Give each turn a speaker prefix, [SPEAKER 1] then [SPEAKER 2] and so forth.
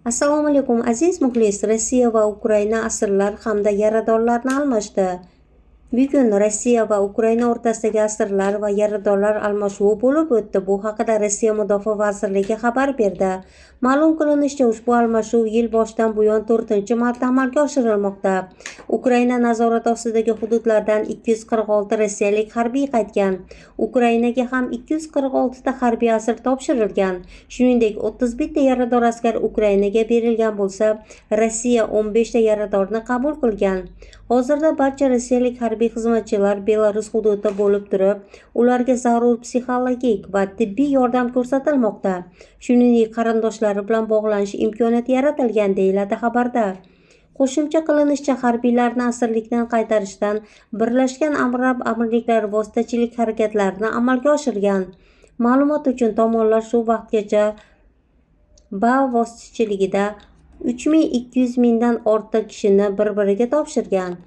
[SPEAKER 1] Assalomu alaykum, aziz muxlis. Rossiya va Ukraina asirlar hamda yaradorlarni almashdi. Bugun Rossiya va Ukraina o'rtasidagi asirlar va yaradorlar almashuvi bo'lib o'tdi. Bu haqida Rossiya Mudofaa vazirligi xabar berdi. Ma'lum qilinishicha, ushbu almashuv yil boshidan buyon to'rtinchi marta amalga oshirilmoqda. Ukraina nazorati ostidagi hududlardan 246 rossiyalik harbiy qaytgan. Ukrainaga ham 246 ta harbiy asir topshirilgan. Shuningdek, 31 ta yarador askar Ukrainaga berilgan bo'lsa, Rossiya 15 ta yaradorni qabul qilgan. Hozirda barcha rossiyalik harbiy xizmatchilar Belarus hududida bo'lib turib, ularga zarur psixologik va tibbiy yordam ko'rsatilmoqda. Shuningdek, qarindoshlari bilan bog'lanish imkoniyati yaratilgan, deyiladi xabarda. Qo'shimcha qilinishicha, harbiylarni asirlikdan qaytarishdan Birlashgan Arab Amirliklari vositachilik harakatlarini amalga oshirgan. Ma'lumot uchun, tomonlar shu vaqtgacha BAA vositachiligida 3200 mingdan ortiq kishini bir-biriga topshirgan.